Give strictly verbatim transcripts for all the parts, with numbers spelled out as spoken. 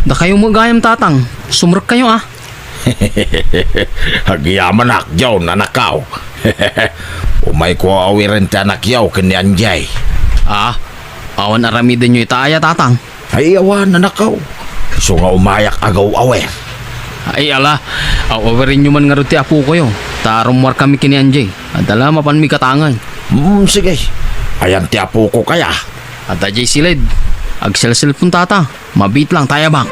Dakayo met gayam, Tatang. Sumrekkayo, a. Agyamanak, John, anakko. Umayko awiren ti anakyo ken ni Anjay. A, awan aramidenyo ita aya, Tatang? Ay, awan, anakko. Isu nga umayak agaw-awer. Ay, ala, aw-awirenyo man ngarud ti apokoyo, ta rummuarkami ken ni Anjay. Adda la mapanmi katangay. Hmm, sige. Ayan ti apokok aya? Adda diay siled. Agselselpon, Tata. Mabiit lang ta aya, bang.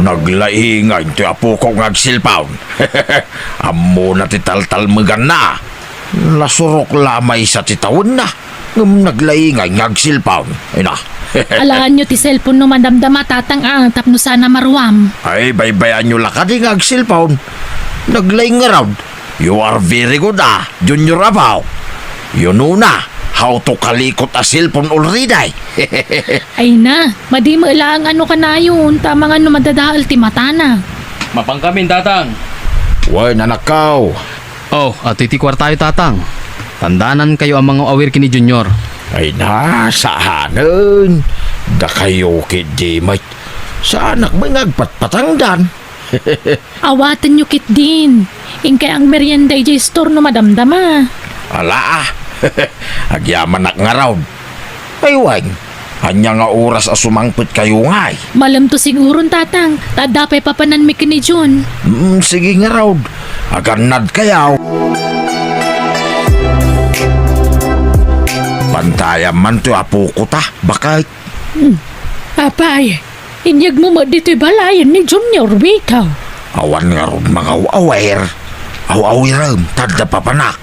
Naglaingay ti apokok nga agselpon. Ammona ti taltalmeganna. Nasurok la maysa ti tawenna, ngem naglaingay nga agselpon. Ay na. Alaanyo ti selpon no madamdama, Tatang, a, tapno saan a maruam. Ay, baybayanyo la kadi nga agselpon. Naglaing ngarud. You are very good, a, Junior, apo. You know na how to kalikot a selpon already. Ay na, madi met laeng no kanayon, ta amangan no madadael ti matana. Mapankamin, Tatang. Wen, anakko. O, adtoy ti kuartayo, Tatang. Tandanankayo a mangaw-awir ken ni Junior. Ay na, saanen. Dakayo ketdi met. Saanak met nga agpatpatangdan. Awatenyo ketdin. Inkay agmerienda idiay store no madamdama. Ala, a. Agyamanak ngarud. Ay, wen, ania nga oras a sumangpetkayo ngay? Malemto siguron, Tatang, ta adda pay papananmi ken ni Jun. Mm, sige ngarud. Agannadkayo. Pantayam man ti apokota, baket. Hmm. Apay, inyegmo met ditoy balayen ni Junior, Vito. Awan ngarud mangaw-awir. Aw-awirem, ta adda papanak.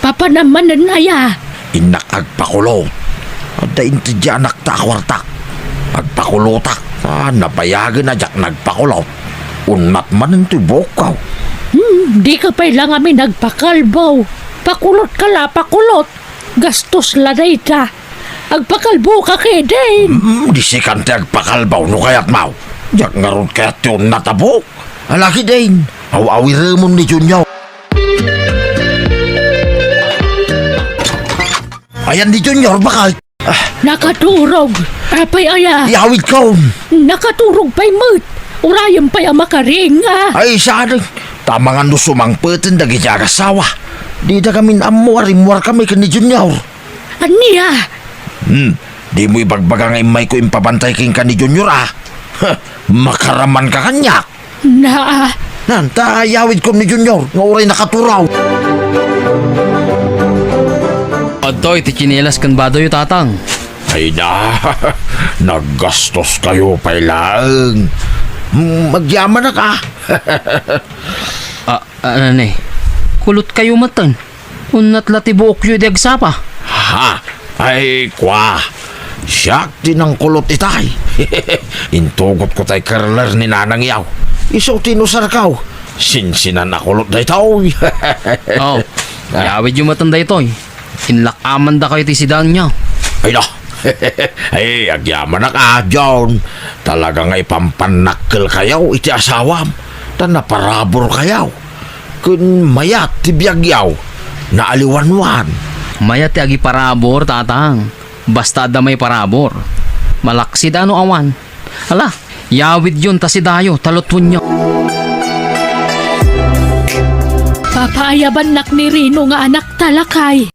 Papanam manen aya? Innak agpakulot. Adda inted diay anakta a kuartak. Agpakulotak. A, nabayagen a diak nagpakulot. Unnat manen ti buokko. Hmm, dika pay la ngamin agpakalbo. Pakulotka la, pakulot. Gastos la dayta. Agpakalboka ketdin. Hmm, di sikan ti agpakalbo no kayatmo. Diak ngarud kayat ti unnat a buok. Ala ketdin. Aw-awiremon ni Junior. Ayan ni Junior, baket. Nakaturog. Apay aya? Iyawidkon. Nakaturog pay met. Urayem pay a makaring, a. Ay, saan? Ta amangan no sumangpeten dagiti agassawa. Dida ngamin ammo a rimmuarkami ken ni Junior. Ania? Hmm, dimo ibagbaga nga immayko impabantay kenka ni Junior, a. Huh, makaramanka kaniak. Naa. Nan, ta iyawidkon ni Junior nga uray nakaturog. Adtoy ti tsinelas ken badoyo, Tatang. Ay na, naggastoskayo pay laeng. Mm, agyamanak, a. A, a, ne, kulotkayo metten. Unnat la ti buokyo idi agsapa. Ha? Ay, kua. Siak ti nangkulot itay. Intugotko tay curler ni nanangyo. Isu ti inusarko. Sinsinan a kulot daytoy. O, iyawidyo metten daytoy. Inlak-amandakayo ti sidanyo. Ay, no. Ay, agyamanak, a, John. Talaga nga ipampannakkelkayo iti asawam. Ta naparaburkayo. Ken mayat ti biagyo, naaliwanwan. Mayat ti agiparabur, Tatang. Basta adda maiparabur. Malaksid a no awan. Ala, yawidyon ta sidayo, ta lutwenyo. Papaayabannak ni Rino nga anakta, lakay.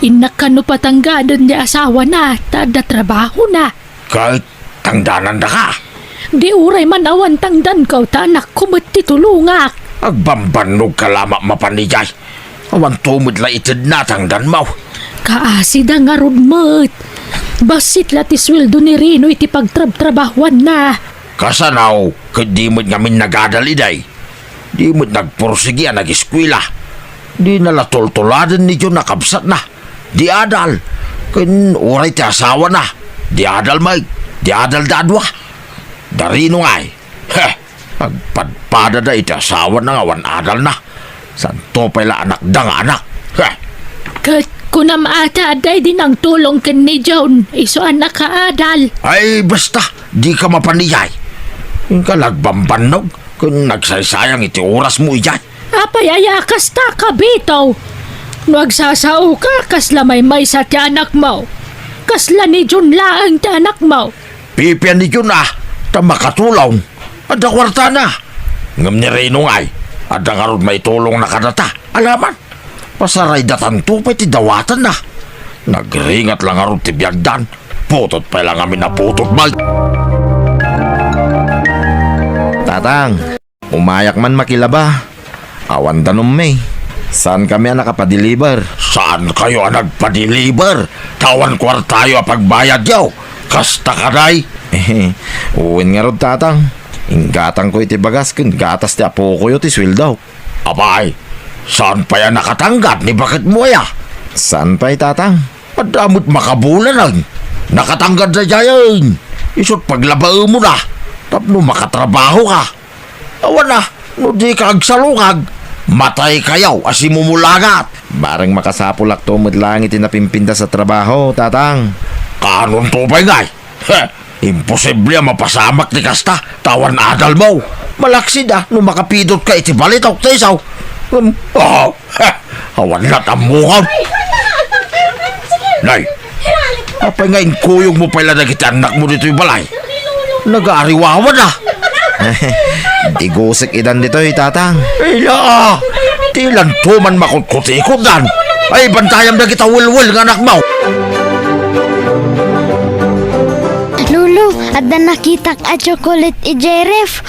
Innak kano patanggaden ti asawana, ta adda trabahona. Ket tangdanandaka? Di uray man awan tangdanko ta anakko met ti tulongak. Agbambannogka la mapan idiay. Awanto met la itedna a tangdanmo. Kaasida ngarud met. Bassit la ti sueldo ni Rino iti pagtrabtrabahuanna. Kasano ket di met ngamin nagadal idiay? Di met nagpursigi a nageskuela. Dina la tultuladen ni Jun a kabsatna. Di adal. Ken uray ti asawana, di adal met. Di adalda a dua. Da Rino ngay. Heh! Agpadpadada iti asawana nga awan adalna. Santo pay la anakda nga anak. Heh! Ket kunam a ta adda idi nangtulong ken ni Jun, isu a nakaadal. Ay, basta, dika mapan idiay. Inka la agbambannog ken nagsaysayang iti orasmo idiay. Apay aya a kasta, Kabito? No agsasaoka, kasla maymaysa ti anakmo. Kasla ni Jun laeng ti anakmo? Pipian ni Jun a, ta makatulong. Adda kuartana. Ngem ni Rino ngay, adda ngarud maitulongna kadata. Alaman, pasaraydatanto pay ti dawatanna. Nagringat la ngarud ti biagdan. Putot pay la ngamin a putot, bay. Tatang, umayak man makilaba. Awan danummi. Saankami a nakapadeliver. Saankayo a nagpadeliver? Ta awan kuartayo a pagbayadyo. Kasta kadi? Wen ngarud, Tatang. Inggatangko iti bagas ken gatas ti apokoyo ti sueldo. Apay, saan pay a nakatanggad ni baketmo aya? Saan pay, Tatang. Adda met makabulanen. Nakatanggad daydiayen. Isu't paglabaemona tapno makatrabahoka. Awan a, no dika agsalungag, mataykayo a simumulagat. Bareng makasapulakto met laeng iti napimpintas a trabaho, Tatang. Kaanonto pay ngay? He, imposible a mapasamak ti kasta, ta awan adalmo. Malaksid a no makapidotka iti balitok ti isu. Ngem, oh, he, awan lat ammokon. Nay, apay nga inkuyogmo pay la dagiti annakmo ditoy balay? Nagaariwawa da. Digusek idan ditoy, Tatang. Ila, ti lanto man makutkutikotdan. Ay, bantayam dagita welwel nga anakmo. Lolo, adda nakitak a chocolate idiay ref.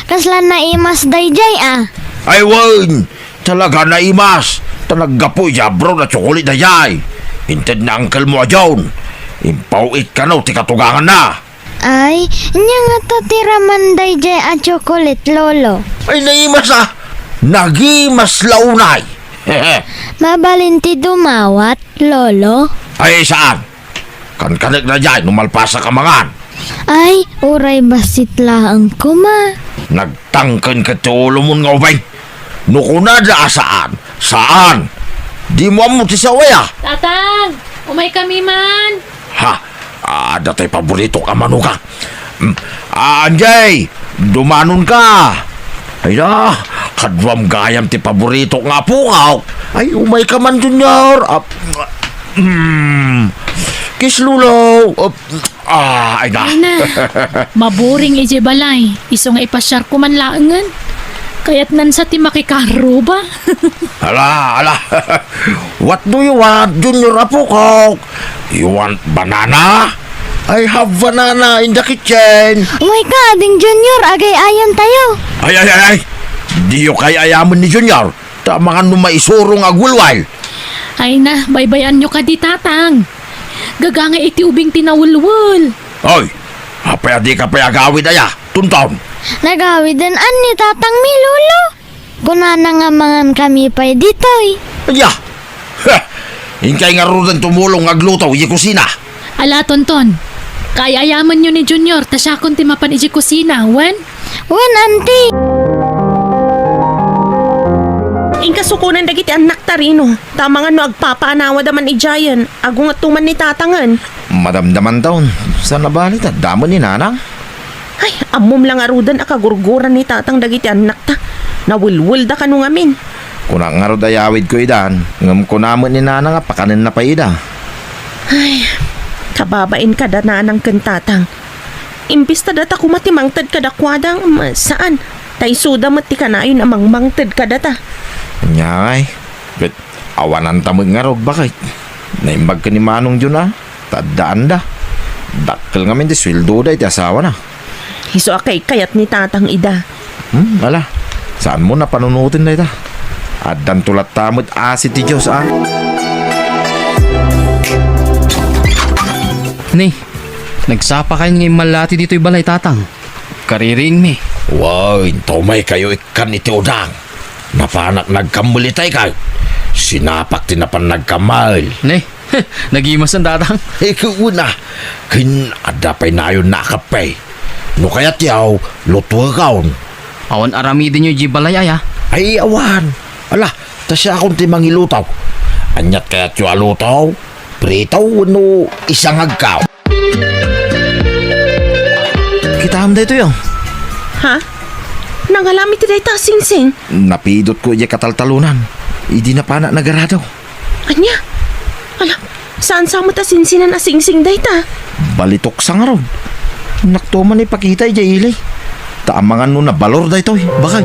Kasla naimas daydiay a. Ay, wen, talaga naimas. Ta naggapu idiay abroad a chocolate daydiay. Inted ni uncle mo a John. Impaw-it kano ti katuganganna. Ay, ania ngata ti raman daydiay a chocolate, Lolo? Ay, naimas a. Nagimas la unay. Mabalin ti dumawat, Lolo? Ay, saan? Kankanek daydiay no malpasak a mangan. Ay, uray bassit laeng koma. Nagtangken ket ti ulomon nga ubing. No kunada a saan, saan. Dimo ammo ti sao aya. Tatang, umaykami man. Ha, adda tay paboritok a manugang. Mm, ah, Anjay, dumanonka. Ay na, kaduam gayam ti paboritok nga apokak. Ay, umayka man, Junior. Ah, mm, kiss, Lolo. Ah, ah, ay na. Ay na. Maburing idiay balay. Isu nga ipasiarko man laengen. Kayatnan sa ti makikarruba. Ala, ala. What do you want, Junior, apokak? You want banana? I have banana in the kitchen. Umayka, Ading Junior, agay-ayam tayo. Ay, ay, ay, ay. Diyo kay-ayamen ni Junior. Ta amangan no maisurong nga agwelwel. Ay na, baybay-anyo kadi, Tatang. Gagangay iti ubing ti nawelwel. Oy, apay a dika pay agawid aya, Tonton? Nagawiden ni Tatang mi, Lolo. Kunana nga mangankami pay ditoy. Aya! Heh! Inkay ngaruden tumulong nga agluto idiay kusina. Ala, Tonton. Kaay-ayamenyo ni Junior ta siakon ti mapan idiay kusina, wen? Wen, Auntie. Inka sukonen dagiti annakta, Rino. Ta amangan no agpapaanawada man idiayen, agungetto man ni Tatangen. Madamdamanton. Saan a bale ta adda met ni Nanang? Ay, ammom la ngaruden a kagurguran ni Tatang dagiti annakta. Nawelwelda kano ngamin. Kunak ngarud a yawidko idan, ngem kuna met ni Nanang a pakanenna pay ida. Ay, kababain kada Nanang ken Tatang. Imbes ta data koma ti mangted kadakuada, ngem saan. Ta isuda met ti kanayon a mangmangted kadata. Ania ngay, ket awananta met ngarud, baket. Naimbag ken ni Manong Jun a ta addaanda. Dakkel ngamin ti sueldoda iti asawana. Isu a kaykayat ni Tatang ida. Hmm, ala. Saanmo a panunoten dayta? Addanto latta met asi ti Dios, a. Ni, nagsapakayon nga immallati ditoy balay, Tatang. Kaririingmi. Wen, ta umaykayo ikkan iti udang. Napanak nagkammel itay kay. Sinapak ti napan nagkammel. Ne, nagimasen, Tatang. Eh, kuna. Ken adda pay nayon a kape. No kayatyo, lutuekon. Awan aramidenyo idiay balay aya? Ay, awan. Ala, ta siakon ti mangiluto. Aniat kayatyo a luto? Prito wenno isangagko? Kitaem daytoy, a. Ha? Nangalam iti dayta, Singsing? Napidotko idiay kataltalonan. Idi napanak nagarado. Ania? Ala, Saan sa met a sinsinan a singsing dayta? Balitok sa ngarud. Nakto man ipakita idiay ili. Ta amangan no nabalor daytoy, bakay.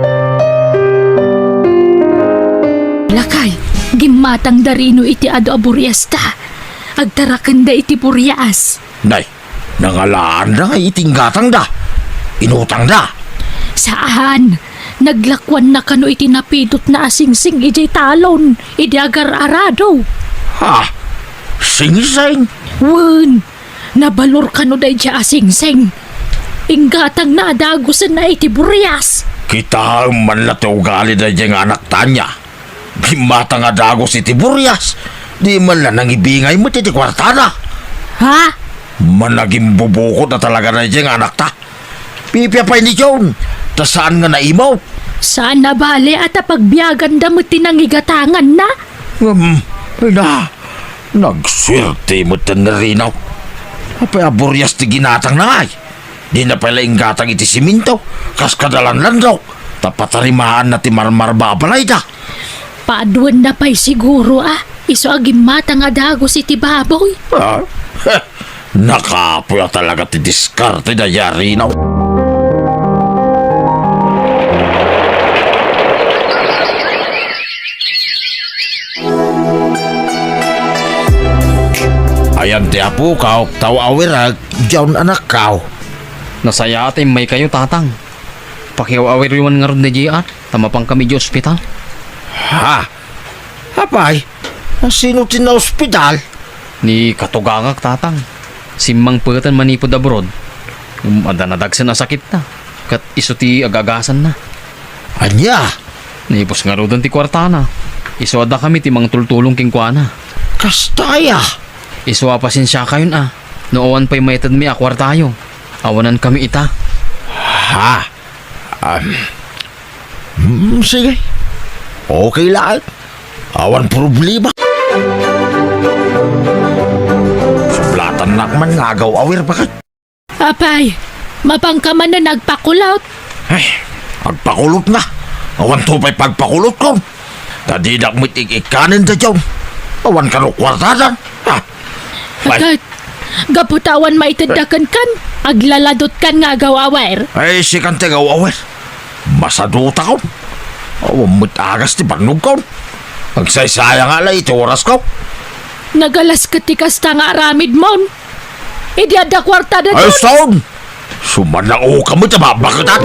Lakay, gimmatangda rino iti adu a buriasta. Agtarakenda iti burias. Nay, nangalaanda nga iti inggatangda. Inutangda. Saan. Naglakuanna kano iti napidotna a singsing idiay talon, idi agar-arado. Ha? Singsing? Wen, nabalor kano daydiay a singsing. Inggatangna a dagusenna iti burias. Kitaem man la ti ugali daydiay nga anakta ania. Gimmatang a dagus iti burias. Di man la nangibingay met iti kuartana. Ha? Managimbubukod a talaga daydiay nga anakta. Pipia pay ni John, ta saan nga naimok. Saan a bale a ta pagbiaganda met ti nangigatanganna? Ngem, ina, nagsuerte met ni Rino. Apay a burias ti ginatangna ngay? Dina pay la inggatang iti siminto, kas kada lanlandok, ta patarimaanna ti marmarba a balayda. Paduenna pay siguro a isu a gimmatang a dagus iti baboy. Ah, heh, nakapuy a talaga ti diskarte da Yarinaw. Ayan ti apokaw, ta aw-awirek, John anakkaw. Nasayaat a immaykayo, Tatang. Pakiaw-awiryo man ngarud ni J R, ta mapankami idiay ospital. Ha? Apay, sino ti naospital? Ni katugangak, Tatang. Simmangpeten manipud abroad. Ngem adda nadagsen a sakitna, ket isu ti agagasanna. Ania? Naipus ngaruden ti kuartana. Isu a dakami ti mangtultulong kenkuana. Kasta aya? Isu a pasensiakayon a no awan pay maitedmi a kuartayo. Awanankami ita. Ha? Um, hmm, sige. Okay laeng. Awan problema. Sublatannak man nga agaw-awir, baket. Apay, mapanka manen agpakulot? Ay, agpakulot nga. Awanto pay pagpakulotkon. Ta dinak met ik-ikkanen daydiay. Awan kano kuartadan. Ha? Ay. Agay, gapu ta awan maitedda kenkan, aglaladotkan nga agaw-awir. Ay, sikan ti agaw-awir. Masadutakon. Awan met agas ti bannogkon. Agsaysayang nga la iti orasko. Nagalas ket ti kasta nga aramidmon. Idi adda kuarta daytoy. Ay, son! Sumanang uka met a babaketan.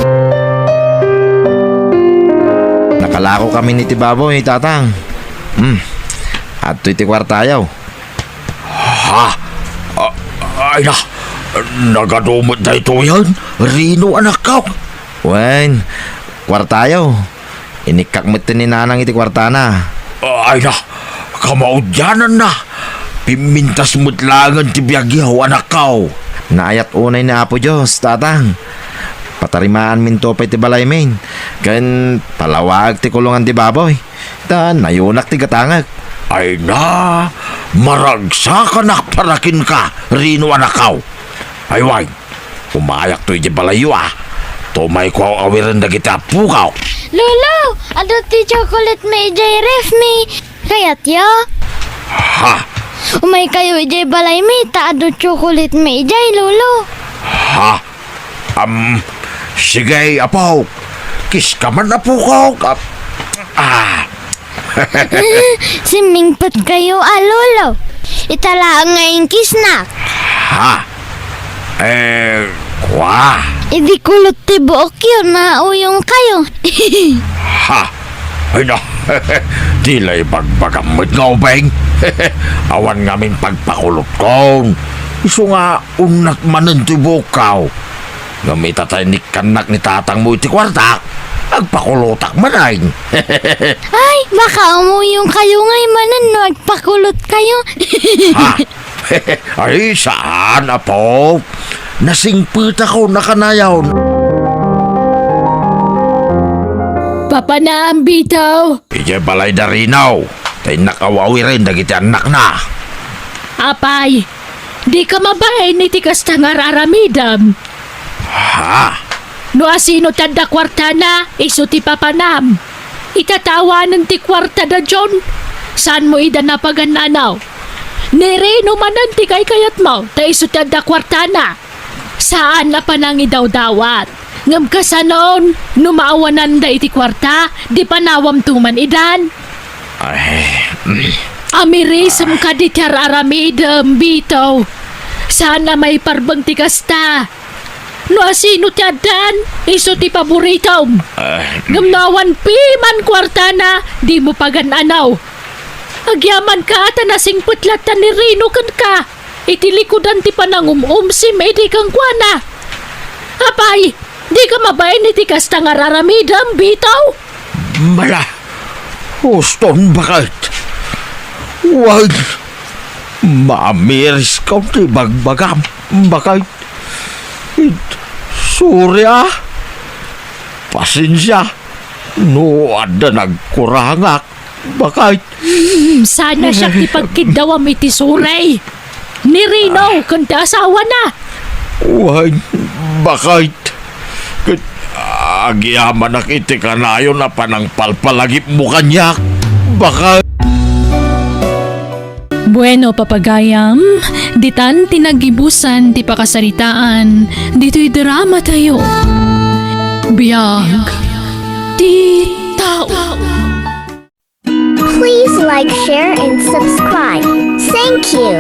Nakalako kami ni ti baboy, Tatang. Hmm. Adtoy ti kuartayo. Ha? Ah, ay na, nagadu met daytoyen, Rino anakko. Wen, kuartayo. Inikkak met ni Nanang iti kuartana. Ay na, kamaudiananna. Pimmintas met laengen ti biagyo, anakko. Naayat unay ni Apo Dios, Tatang. Patarimaanminto pay ti balaymin, ken palawaek ti kulongan ti baboy. Ta nayunak ti gatangek. Ay na, maragsakanak para kenka, Rino anakko. Ay wen, umayakto idiay balayyo a. Tumayko aw-awiren dagiti appokaw. Lolo, adda ti chocolate mi idiay ref mi. Kayatyo? Ha? Umaykayo idiay balaymi ta adda chocolate mi idiay, Lolo. Ha? Am, sige, apo. Kiska man, apokok. Ah. Ah. Simmingpetkayo a, Lolo. Ita laeng nga inkisnak. Ha? Eh, kwa? Idi kulot ti buokyo, nauyongkayo. Ha? Ay na, di la ibagbagam met nga ubing. Awan ngamin pagpakulotkon. Isu nga, unnat manen ti buokkaw. Ngem ita ta inikkannak ni tatangmo iti kuartak, agpakulotak manen. Ay, baka umuyongkayo ngay manen no agpakulotkayo. Ha? Ay, saan, apo. Nasingpetakon a kanayon. Papanam, bitaw. Idiay balay da Rino, ta innak aw-awiren dagiti annakna. Apay, dika mabain iti kasta nga ar-aramidem. Ha? No asino ti adda kuartana, isu ti papanam. Ita ta awanen ti kuarta da John, saanmo ida napagan-anaw. Ni Rino manen ti kaykayatmo, ta isu ti adda kuartana. Saan a panangidawdawat. Ngem kasanon, no maawananda iti kuarta, di panawamto man idan. Ay, mm. Amirisem kadi ti ar-aramidem, Bito. Saan a maiparbeng ti kasta. No asino ti addan, isu ti paboritom. Ah. Ngem no awan piman kuartana, dimo pagan-anaw. Agyamanka ta nasingpet latta ni Rino kenka iti likudan ti panangum-umsim idi kenkuana. Apay, dika mabain iti kasta nga ar-aramidem, Bito? Mala, uston, baket. Wen, maamiris ka ti bagbagam, baket. It-, sorry, a. Pasensia no adda nagkurangak, baket. Hmm, sana siak ti pagkiddawam iti suray. Ni Rino, ken ti asawana. Wen, baket. Ket agyamanak iti kanayon a panangpalpalagipmo kaniak, baket. Bueno, papagayam, ditan ti naggibusan ti pakasaritaan ditoy drama tayo. Biag ti tao. Please like, share, and subscribe. Thank you.